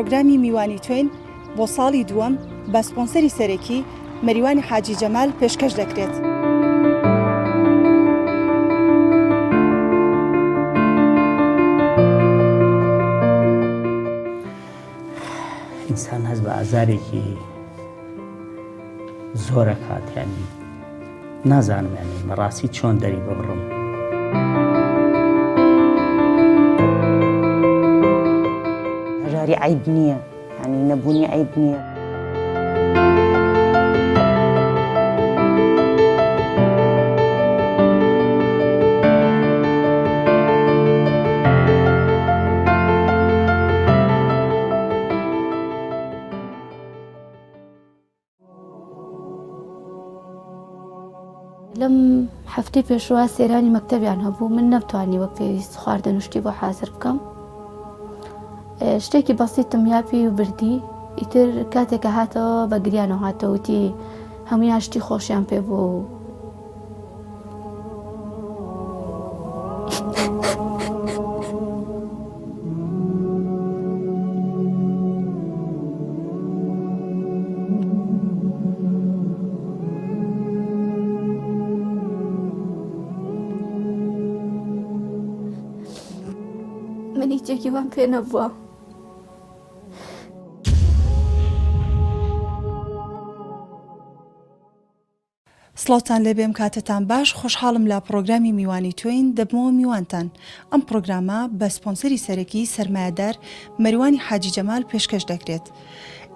پڕۆگرامی میوانی تۆین بۆ ساڵی دووەم بە سپۆنسەری سەرەکی مەریوانی حاجی جەمال پێشکەش دەکرێت. ئینسان هەست بە ئازارێکی زۆرەکات یانی نازانم یانی بەڕاستی چۆن دەری ببڕم. هەژاری عەیب نییە یانی نەبوونی عەیب نییە. لەم هەفتەی پێشوە سەیرانی مەکتەبیان هەبوو من نەمتوانی وەک پێویست خواردن و شتی بۆ حازر بکەم شتێکی بەسیتم یا پێی و بردی ئیتر کاتێک کە هاتەوە بە گریانەوە هاتەوە وتی هەمویان شتی خۆشیان پێ بوو و من هیچێکی وام پێ نەبووە. سڵاوتان لێبێ ئەم کاتەتان باش خۆشحاڵم لە پڕۆگرامی میوانی تۆین دەبمەوە میوانتان ئەم پڕۆگرامە بە سپۆنسەری سەرەکی سەرمایەدار مەروانی حاجی جەمال پێشکەش دەکرێت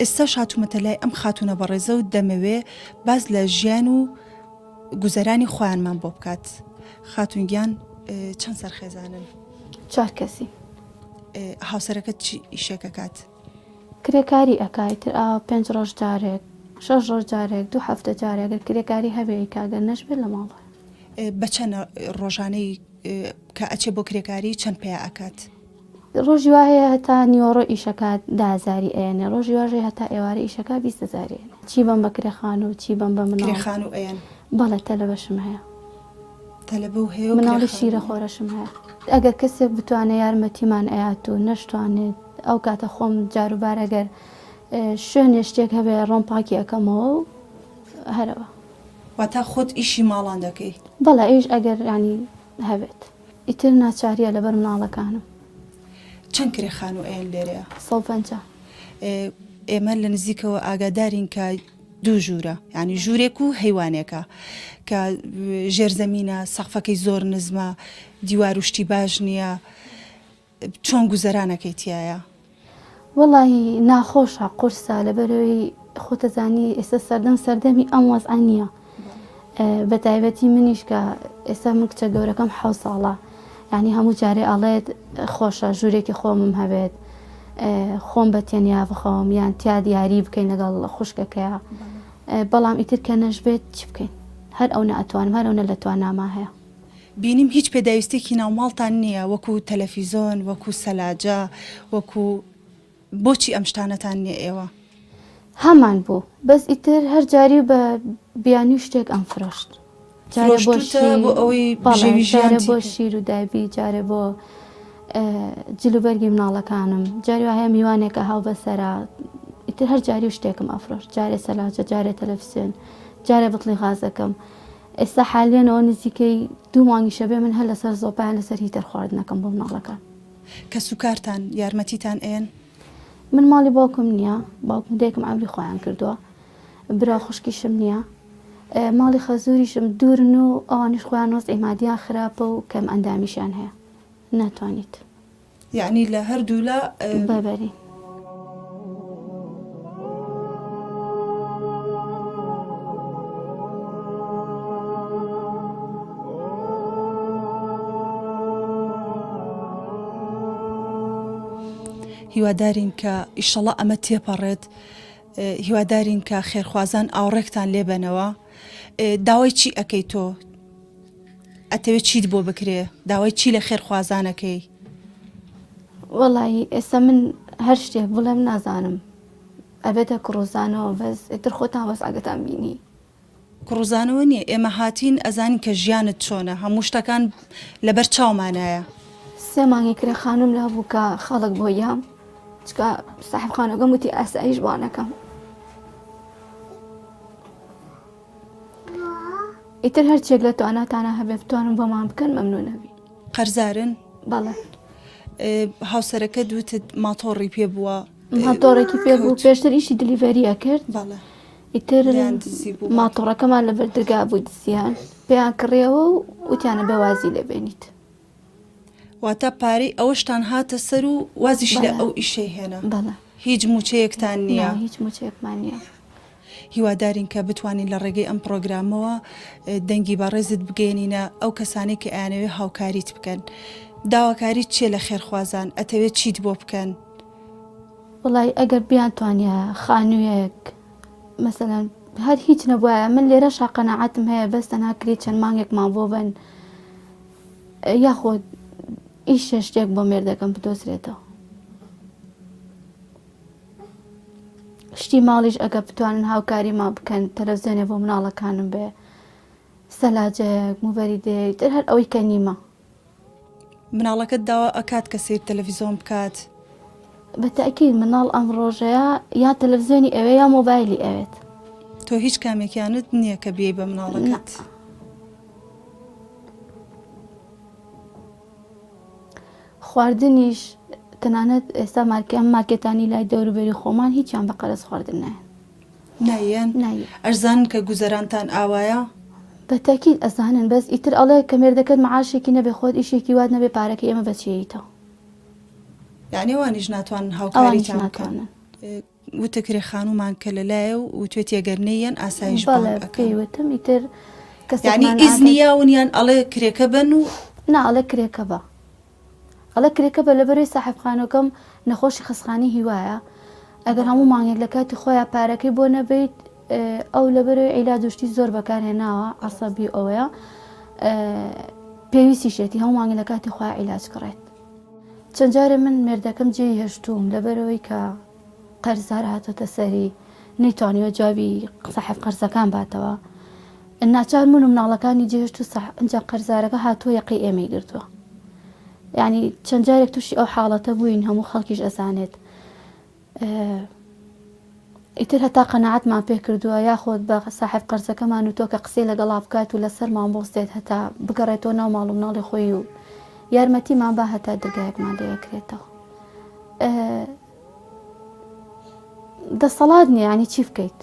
ئێستاش هاتوومەتە لای ئەم خاتوونە بەڕێزە و دەمەوێ باس لە ژیان و گوزەرانی خۆیانمان بۆ بکات خاتوون گیان چەند سەرخێزانن؟ چوار کەسی. هاوسەرەکەت چی ئیشێک ئەکات؟ کرێکاری ئەکا ئیتر ئاوا پێنج ڕۆژ جارێک شەش ڕۆژ جارێک دوو هەفتە جارێک گەر کرێکاری هەبێ ئەیکا گەر نەشبێ لە ماڵەوەیە. بە چەنە ڕۆژانەی کە ئەچێ بۆ کرێکاری چەند پەیا ئەکات؟ ڕۆژی وا هەیە هەتا نیوەڕۆ ئیشەکات دە هەزاری ئەیەنێ ڕۆژی واش هەیە هەتا ئێوارە ئیشەکا 20 هەزاری ئەیەنێ چی بەم بە کرێ خانوو چی بەم بە مناڵ کرێ خانوو ئەیەن؟ بەڵێ تەلەبەشم هەیە. تەلەبە و هەیە و کرێ مناڵی خانوو شیرە هەیە. خۆرەشم هەیە ئەگەر کەسێک بتوانێ یارمەتیمان ئەیات و نەشتوانێت ئەو کاتە خۆم جاروبار ئەگەر شوێنێ شتێک هەبێ ڕۆم پاکی ئەکەمەوە و هەرەوە. واتا خۆت ئیشی ماڵان دەکەی؟ بەڵێ ئیش ئەگەر یانی هەبێت. ئیتر ناچاریە لەبەر مناڵەکانم. چەند کرێ خانوو ئەیەن لێرەیە؟ 150. ئێمە لە نزیکەوە ئاگادارین کە دوو ژوورە یانی ژوورێک و هەیوانێکە کە ژێرزەمینە سەقفەکەی زۆر نزمە دیوار و شتی باش نییە چۆن گوزەرانەکەی تیایە؟ وەڵاهی ناخۆشە قورسە لەبەرەوەی خۆتەزانی ئێستا سەردەم سەردەمی ئەم وەزعە نییە بە تایبەتی منیش کە ئێستا من کچە گەورەکەم حەو ساڵە یعنی هەموو جارێ ئەڵێت خۆشە ژوورێکی خۆمم هەبێت خۆم بە تەنیا بخەوم یان تیا دیاری بکەین لەگەڵ خوشکەکەیا بەڵام ئیتر کە نەشبێت چی بکەین هەر ئەو نەئەتوانم هەر ئەو نە لە تواناما هەیە. بینیم هیچ پێداویستیەکی ناو ماڵتان نیە وەکو تەلەفیزۆن وەکو سەلاجە وەکو بۆچی ئەم شتانەتان نیە ئێوە؟ هەمان بوو بەس ئیتر هەر جاری بە بیانوی شتێک ئەم فرۆشت جارێ بۆ فرۆشتوتە بۆ ئەوەی بەڵێ بژێوی جارێ ژیان بۆ شیر و دایبی جارێ بۆ جل و بەرگی مناڵەکانم جاری وا هەیە میوانێکە هاو بەسەرا ئیتر هەر جاری و شتێکم ئەفرۆشت جارێ سەلاجە جارێ تەلەفزیۆن جارێ بتڵی غازەکەم ئێستا حالیەن ئەوە نزیکەی دوو مانگیشە بێ من هەر لەسەر زۆپایان لەسەر هیتەر خواردنەکەم بۆ مناڵەکان. کەسوکارتان یارمەتیتان ئەیەن؟ من ماڵی باوکم نییە باوکم دایکم عەمری خۆیان کردووە برا خوشکیشم نییە ماڵی خەزوریشم دوورن و ئەوانیش خۆیان وەزعی مادیان خراپە و کەم ئەندامیشیان هەیە ناتوانیت. یەعنی لە هەردوولا. بەبەرین. هیوادارین کە ئیشەڵا ئەمە تێپەڕێت هیوادارین کە خێرخوازان ئاوڕێکتان لێبەنەوە داوای چی ئەکەی تۆ ئەتەوێ چیت بۆ بکرێ داوای چی لە خێرخوازانەکەی؟ وەڵی ئێستا من هەر شتێک بڵێم نازانم ئەبێتە کوڕوزانەوە بەس ئیتر خۆتان وەزعەکەتان بینی. کوڕوزانەوە نییە ئێمە هاتین ئەزانین کە ژیانت چۆنە هەموو شتەکان لەبەر چاومانایە. سێ مانگی کرێ خانووم لابوو کە خەڵک بۆ یام. چکە ساحب خانەکەم وتی ئاسایش بانەکەم ئیتر هەرچێک لە تواناتانە هەبێ بتوانم بۆمان بکەن مەمنونەبی. قەرزارن؟ بەڵێ. هاوسەرەکەت وتت ماتۆڕی پێ بووە؟ ماتۆڕێکی پێ بوو پێشتر ئیشی delivery ئەکرد بەڵێ. ئیتر ماتۆڕەکەمان لەبەر درگا بوو دزیان پێیان کڕیەوە و وتیانە بێ وازی لێ بێنیت. واتە پارەی ئەوەشتان هاتە سەر و وازیش لە ئەو ئیشەی هێنا؟ بەڵێ. هیچ مووچەیەکتان نییە؟ هیچ مووچەیەکمان نییە. هیوادارین کە بتوانین لە ڕێگەی ئەم پڕۆگرامەوە دەنگی بەڕێزت بگەیەنینە ئەو کەسانەی کە ئەیانەوێ هاوکاریت بکەن. داواکاریت چییە لە خێرخوازان؟ ئەتەوێ چیت بۆ بکەن؟ وەڵایی ئەگەر بیانتوانیایە خانوویەک مەسەلەن هەر هیچ نەبوایە من لێرەشا قەناعەتم هەیە بەس تەنها کرێی چەند مانگێکمان بۆ بەن یاخود ئیشە شتێک بۆ مێردەکەم بدۆزرێتەوە. شتی ماڵیش ئەگە بتوانن هاوکاریمان بکەن تەلەفزیۆنێ بۆ مناڵەکانم بێ سەلاجەیەک موبەریدەیەک تر هەر ئەوەی کە نیمە. مناڵەکەت داوا ئەکات کە سەیر تەلەفیزۆن بکات؟ بە تەئکید مناڵ ئەم ڕۆژەیە یا تەلەفزیۆنی ئەوێ یا مۆبایلی ئەوێت. تۆ هیچ کامێکیانت نییە کە بیەی بە مناڵەکەت؟ نا. خواردنیش تەنانەت ئێستا مارکێ ئەم مارکێتانی لای دەوروبەری خۆمان هیچیان بە قەرز خواردن نایەن. نایەن؟ نایەن. ئەشزانن کە گوزەرانتان ئاوایە؟ بە تەئکید ئەزانن بەس ئیتر ئەڵێ کە مێردەکەت معاشێکی نەبێ خۆت ئیشێکی وات نەبێ پارەکەی ئێمە بە چی ئەیتەوە. یانی ئەوانیش ناتوانن ئەوانیش هاوکاریتان بکەن؟ ناتوانن. وتە کرێ خانوومان کە لە لایە و وتوێتی ئەگەر نەیەن ئاسایش بانگ بەڵێ ئەکەن. پێی وتم ئیتر یانی کەسێکمان ئیزنی ئاگا یاون یان ئەڵێ کرێکە بەن و. نا ئەڵێ کرێکە بە. ئەڵێ کرێکە بە لەبەرەی ساحێب خانووەکەم نەخۆشی خەسخانی هیوایە ئەگەر هەموو مانگێک لە کاتی خۆیا پارەکەی بۆ نەبەیت ئەو لەبەرەوەی عیلاج و شتی زۆر بەکار هێناوە عەسەبی و ئەوەیە پێویستیشێتی هەموو مانگێک لە کاتی خۆیا عیلاج کڕێت. چەند جارێ من مێردەکەم جێی هێشتووم لەبەرئەوەی کە قەرزار هاتۆتە سەری نەیتوانیوە جوابی ساحێب قەرزەکان باتەوە ناچار من و مناڵەکانی جێهێشت و ئینجا قەرزارەکە هاتووە یەقەی ئێمەی گرتووە یعنی چەند جارێک تووشی ئەو حاڵەتە بووین هەموو خەڵکیش ئەزانێت ئیتر هەتا قەناعەتمان پێ کردووە یاخود بە ساحێب قەرزەکەمان وتووە کە قسەی لەگەڵا بکات و لەسەرمان بوەستێت هەتا بگەڕێتەوە ناو ماڵ و مناڵی خۆی و یارمەتیمان با هەتا درگایەکمان لێ ئەکرێتەوە. دەسەڵات نییە ینی چی بکەیت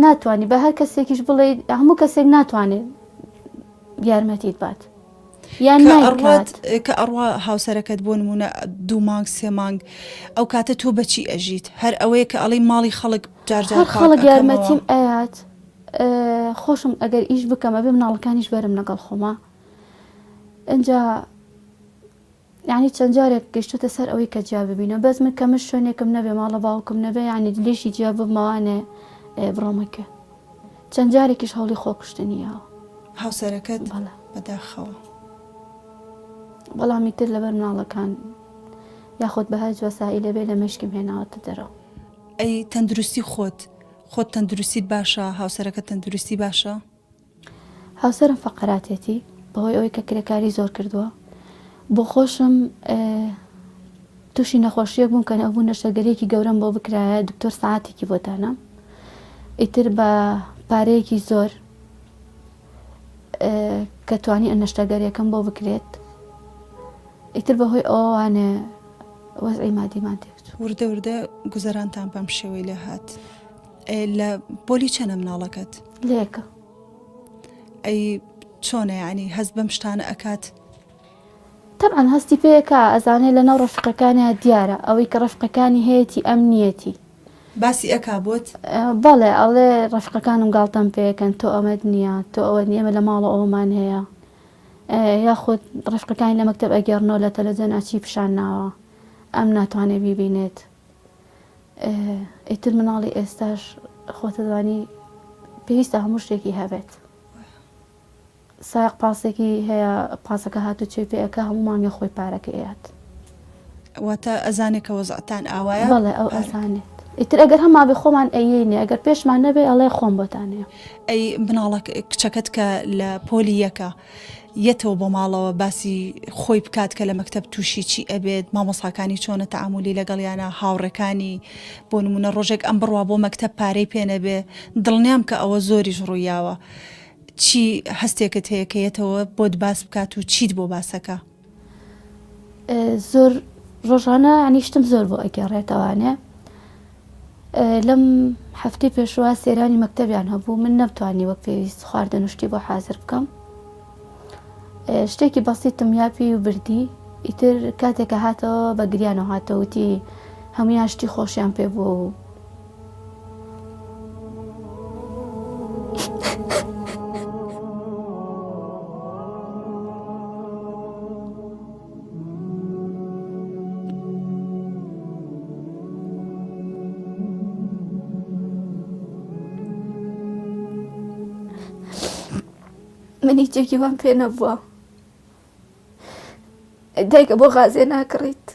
ناتوانانی بە هەر کەسێکیش بڵێ هەموو کەسێک ناتوانێت یارمەتیت بات. یان کە ئەڕوات نایکات. کە ئەڕوا هاوسەرەکەت بۆ نموونە دوو مانگ سێ مانگ ئەو کاتە تۆ بە چی ئەژیت؟ هەر ئەوەیە کە ئەڵێی ماڵی خەڵک جار جار هەر پاک خەڵک ئەکەمەوە؟ یارمەتیم ئەیات خۆشم ئەگەر ئیش بکەم ئەبێ مناڵەکانیش بەرم لەگەڵ خۆما ئینجا یانی چەند جارێک گەشتۆتە سەر ئەوەی کە جیا ببینەوە بەس من کە من شوێنێکم نەبێ ماڵە باوکم نەبێ یانی لێشی جیا ببمەوانێ بڕۆمە کوێ چەند جارێکیش هەوڵی خۆکوشتنی یاوە. هاوسەرەکەت؟ بەڵێ. بەداخەوە. بەڵام ئیتر لەبەر مناڵەکان یاخود بە هەرچ وەسائیلێ بێ لە مێشکم هێناوەتە دەرەوە. ئەی تەندروستی خۆت؟ خۆت تەندروستیت باشە؟ هاوسەرەکەت تەندروستی باشە؟ هاوسەرم فەقەراتێتی بەهۆی ئەوەی کە کرێکاری زۆر کردووە بۆ خۆشم تووشی نەخۆشیەک بووم کە نەبوو نەشتەرگەریەکی گەورەم بۆ بکرایە دکتۆر ساعتێکی بۆ دانام ئیتر بە پارەیەکی زۆر کە توانی نەشتەرگەریەکەم بۆ بکرێت ئیتر بەهۆی ئەوانێ وەزعی مادیمان تێکچوو. وردە وردە گوزەرانتان بەم شێوەی لێ هات. لە پۆلی چەنە مناڵەکەت؟ لە یەکە. ئەی چۆنە یانی هەست بەم شتانە ئەکات؟ تەبعەن هەستی پێ ئەکا ئەزانێ لەناو ڕەفیقەکانیا دیارە ئەوەی کە ڕەفیقەکانی هەیەتی ئەم نییەتی. باسی ئەکا بۆت؟ بەڵێ ئەڵێ ڕەفیقەکانم گاڵتەم پێ ئەکەن تۆ ئەمەت نییە تۆ ئەوەت نییە ئێمە لە ماڵەوە ئەوەمان هەیە یاخود ڕەفیقەکانی لە مەکتەب ئەگێڕنەوە لە تەلەڤزیۆنا چی پیشان ناوە ئەم ناتوانێ بیبینێت. ئیتر مناڵی ئێستاش خۆتەزانی پێویستە هەموو شتێکی هەبێت سایق پاسێکی هەیە پاسەکە هاتو چێ پێ ئەکا هەموو مانگێ خۆی پارەکەی ئەیات. واتە ئەزانێ کە وەزعتان ئاوایە؟ بەڵێ ئەو ئەزانێت ئیتر ئەگەر هەمابێ خۆمان ئەیەینێ ئەگەر پێشمان نەبێ ئەڵێ خۆم بۆتان ئەیەم. ئەی مناڵەک کچەکەت کە لە پۆلی یەکە. یەتەوە بۆ ماڵەوە باسی خۆی بکات کە لە مەکتەب تووشی چی ئەبێت، مامۆستاکانی چۆنە تەعامولی لەگەڵیانە، هاوڕێکانی، بۆ نموونە ڕۆژێک ئەم بڕوا بۆ مەکتەب پارەی پێ نەبێ، دڵنیام کە ئەوە زۆریش ڕوویاوە. چی هەستێکت هەیە کە یەتەوە بۆت باس بکات و چیت بۆ باسەکا؟ زۆر ڕۆژانە ینی شتم زۆر بۆ ئەگەڕێتەوانێ لەم هەفتەی پێشوە سەیرانی مەکتەبیان هەبوو من نەمتوانی وەک پێویست خواردن و شتی بۆ حازر بکەم شتێکی بەسیتم یا پێی و بردی ئیتر کاتێک کە هاتەوە بە گریانەوە هاتەوە وتی هەمویان شتی خۆشیان پێ بووە و من هیچێکی وام پێ نەبووە دایکە بۆ غازێ ناکڕیت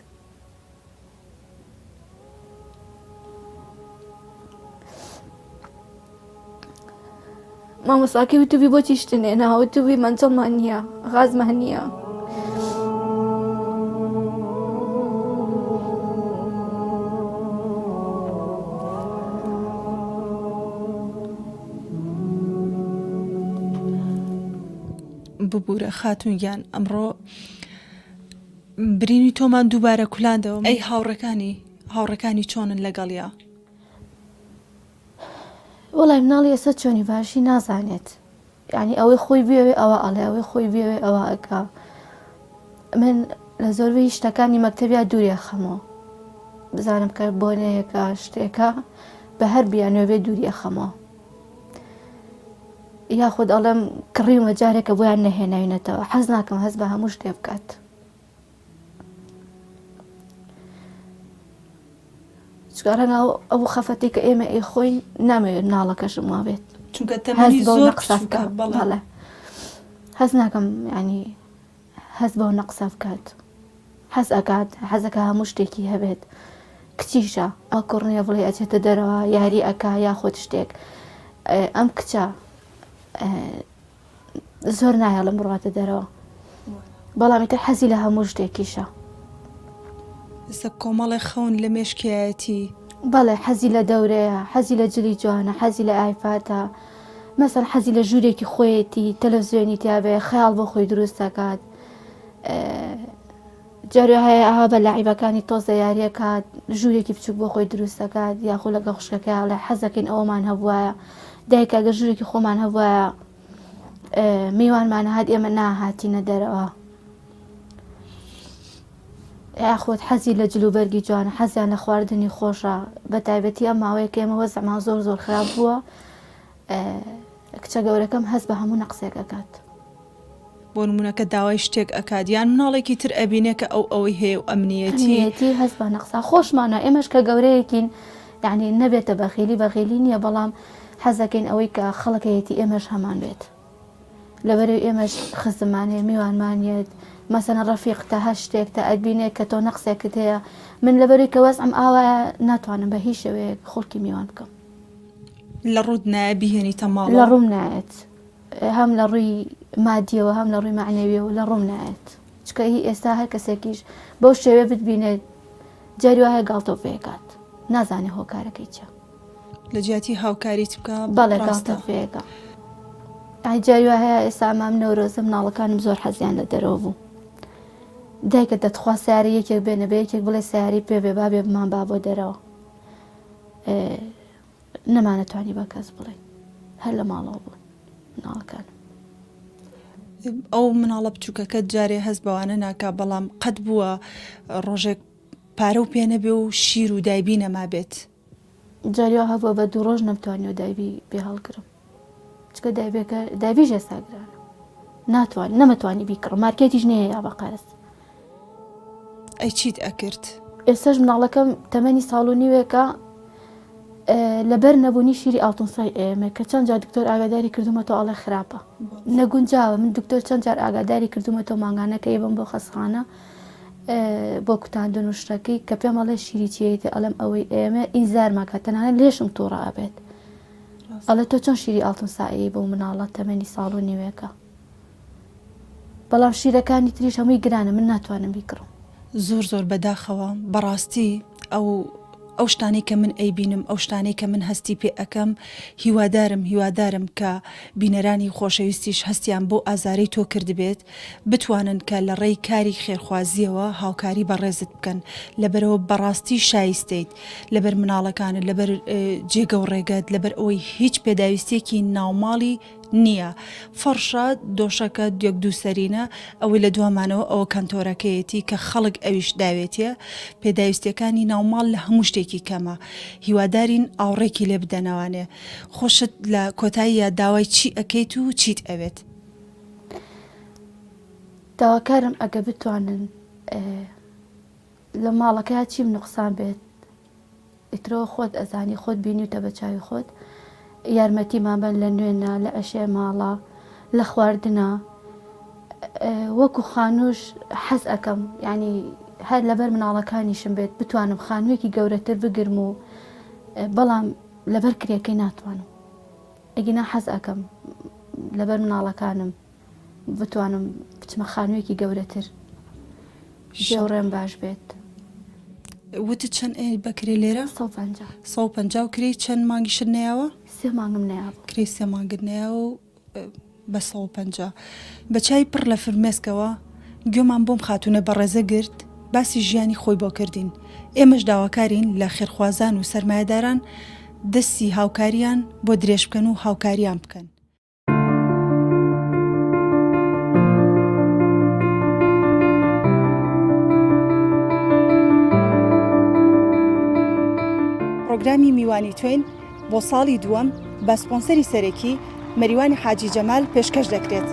مامۆستاکەی وتوبی بۆچی شتن هێنا وتوبی مەنجەڵمان نییە غازمان نییە. ببوورە خاتوون گیان ئەمڕۆ برینی تۆمان دووبارە کولاندەوە ئەی هاوڕێکانی هاوڕێکانی چۆنن لەگەڵیا؟ وەڵای مناڵی ئێستا چۆنی باشی نازانێت یعنی ئەوەی خۆی بێوێ ئەوە ئەڵێ ئەوەی خۆی بێوێ ئەوە ئەکا من لە زۆربەی شتەکانی مەکتەبیا دوورێ خەمەوە بزانم کە بۆنەیەکە شتێکە بە هەر بیانوێ بێ دووری ئەخەمەوە یاخود ئەڵێم کڕیومە جارێکە بۆیان نەهێناوینەتەوە حەز ناکەم هەست بە هەموو شتێ بکات چونکە ڕەنگە ئەو خەفەتی کە ئێمە ئەیخۆین نامەوێت مناڵەکەشم وابێت چونکە تەمەنی زۆر بچووکە بەڵێ هەست ناکەم ینی هەست بەو نەقسە بکات حەز ئەکات حەزەکە هەموو شتێکی هەبێت کچیشە ئەو کوڕ نییە بڵێ ئەچێتە دەرەوە یاری ئەکا یاخود شتێک ئەم کچە زۆر نایەڵم بڕاتە دەرەوە بەڵام ئیتر حەزی لە هەموو شتێکیشە. ئێستا کۆمەڵێ خەون لە مێشکیایەتی. بەڵێ حەزی لە دەورەیە حەزی لە جلی جوانە حەزی لە ئایپاتە مەسەن حەزی لە ژوورێکی خۆیەتی تەلەفزیۆنی تیاابێ خەیاڵ بۆ خۆی دروست دەکات جارێ هەیە ئاوا بە لاعیبەکانی تۆزە یاریەکات ژوورێکی بچوک بۆ خۆی دروست دەکات یاخۆ لەگەڵ خوشکەکەی ئەڵێ حەزەکەین ئەوەمان هەبوایە دایکە گەر ژوورێکی خۆمان هەبوایە میوانمان هات ئێمە ناهاتینە دەرەوە یاخود حەزی لە جلوبەرگی جوانە حەزیان لە خواردنی خۆشە بە تایبەتی ئەم ماوەیە کە ئێمە وەزعمان زۆر زۆر خراپ بووە کچە گەورەکەم هەست بە هەموو نەقسێک ئەکات. بۆ نمونە کە داوای شتێک ئەکات یان مناڵێکی تر ئەبینێ کە ئەو ئەوەی هەیە و ئەمنیەتی. ئەمنیەتی هەست بە نەقسە خۆشمانە ئێمەش کە گەورەیەکین یانی نەبێتە بەخیلی بەخیلی نییە بەڵام حەزەکەین ئەوەی کە خەڵک هەیەتی ئێمەش هەمان بێت لەبەرەوەی ئێمەش خزممان هەیە میوانمان یەت مەسەلەن ڕەفیقتە هەر شتێکتە ئەتبینێ کە تۆ نەقسێکت هەیە من لەبەرەوەی کە وەزعم ئاوایە ناتوانم بە هیچ شێوەیەک خوڵکی میوان بکەم. لە ڕووت نایە بیهێنیتە ماڵەوە؟ لە ڕووم نایەت هەم لە ڕووی مادیەوە هەم لە ڕووی مەعنەویەوە لە ڕووم نایەت چکە هی ئێستا هەر کەسێکیش بەو شێوێ بتبینێت جاری وایە گاڵتەو پێکات نازانێ هۆکارەکەی چیە. لە جیاتی هاوکاریت بکا بەڵێ گاڵتە پێکا ئای جاری وا هەیە ئێستا مام نەورۆزە مناڵەکانم زۆر حەزیان لە دەرەوە بوو دایکە دەتخوا سیارە یەکێک بێنە بە یەکێک بڵێ سیاری پێ بێ با بێ بمان با بۆ دەرەوە نەمانەتوانی بە کەس بڵێ هەر لە ماڵەوە بوون مناڵەکان. ئەو مناڵە بچووکەکە جارێ هەست بەوانە ناکا بەڵام قەت بووە ڕۆژێک پارە و پێ نەبێ و شیر و دایبی نەمابێت. جاری وا هەبووە بە دوو ڕۆژ نەمتوانیوە دایبی پێ هەڵگرم چکە دایبەکە دایبیش ئێستا گرانە ناتوان نەمەتوانی بیکڕم مارکێتیش نەیە یا بە قەرز. ئەی چیت ئەکرد؟ ئێستاش مناڵەکەم تەمەنی ساڵ و نیوێکە لەبەر نەبوونی شیری ئاڵتونسای ئێمە کە چەند جار دکتۆر ئاگاداری کردومەتەوە ئەڵێ خراپە نەگونجاوە من دکتۆر چەند جار ئاگاداری کردومەتەوە مانگانەکە ئەیبەم بۆ خەستخانە بۆ کوتاندن و شتەکەی کە پێم ئەڵێ شیری چیەتی ئەڵێم ئەوەی ئێمە ئینزارماکە تەنانەت لێشم تووڕە ئەبێت ئەڵێ تۆ چۆن شیری ئاڵتون سایی بۆ مناڵە تەمەنی ساڵ و نیوێکە. بەڵام شیرەکانی تریش هەمووی گرانە من ناتوانم بیکڕم. زۆر زۆر بەداخەوە بەڕاستی ئەو ئەو شتانەی کە من ئەیبینم ئەو شتانەی کە من هەستی پێ ئەکەم هیوادارم هیوادارم کە بینەرانی خۆشەویستیش هەستیان بەو ئازارەی تۆ کردبێت بتوانن کە لە ڕێی کاری خێرخوازیەوە هاوکاری بەڕێزت بکەن لەبەرئەوە بەڕاستی شایستەیت لەبەر مناڵەکانت لەبەر جێگە و ڕێگەت لەبەر ئەوەی هیچ پێداویستیەکی ناوماڵی نییە فەڕشە دۆشەکە یەک دوو سەرینە ئەوەی لە دوامانەوە ئەوە کەنتۆرەکەیەتی کە خەڵک ئەویش داوێتیە پێداویستیەکانی ناوماڵ لە هەموو شتێکی کەمە هیوادارین ئاوڕێکی لێ بدەنەوانێ خۆشت لە کۆتاییا داوای چی ئەکەیت و چیت ئەوێت؟ داواکارم ئەگە بتوانن لە ماڵەکەیا چیم نوقسان بێت ئیترەوە خۆت ئەزانی خۆت بینیوتە بە چاوی خۆت یارمەتیمان بەن لە نوێنە لە ئەشێ ماڵە لە خواردنە وەکو خانوش حەز ئەکەم یعنی هەر لەبەر مناڵەکانیشم بێت بتوانم خانوویەکی گەورەتر بگرم و بەڵام لەبەر کرێکەی ناتوانم ئەگینا حەز ئەکەم لەبەر مناڵەکانم بتوانم بچمە خانوویەکی گەورەتر ژێوڕێم باش بێت. وتت چەند ئەی بە کرێ لێرە؟ 150. 150 و کرێی چەند مانگیشت نەیاوە؟ سێ مانگم نەیابوو. کرێی سێ مانگت نەیاوە و بە 150. بە چاوی پڕ لە فرمێسکەوە گوێمان بۆم خاتوونە بەڕێزە گرت باسی ژیانی خۆی بۆ کردین. ئێمەش داواکارین لە خێرخوازان و سەرمایەداران دەستی هاوکاریان بۆ درێژ بکەن و هاوکاریان بکەن. پڕۆگرامی میوانی تۆین بۆ ساڵی دووەم بە سپۆنسەری سەرەکی مەریوانی حاجی جەمال پێشکەش دەکرێت.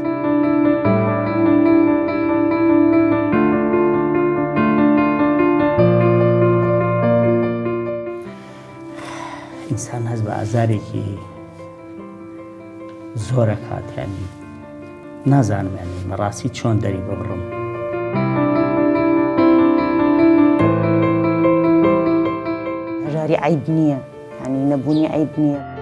ئینسان هەست بە ئازارێکی زۆر ئەکات یانی نازانم یانی بەڕاستی چۆن دەری ببڕم. هەژاری عەیب نییە یانی نەبوونی عەیب نییە.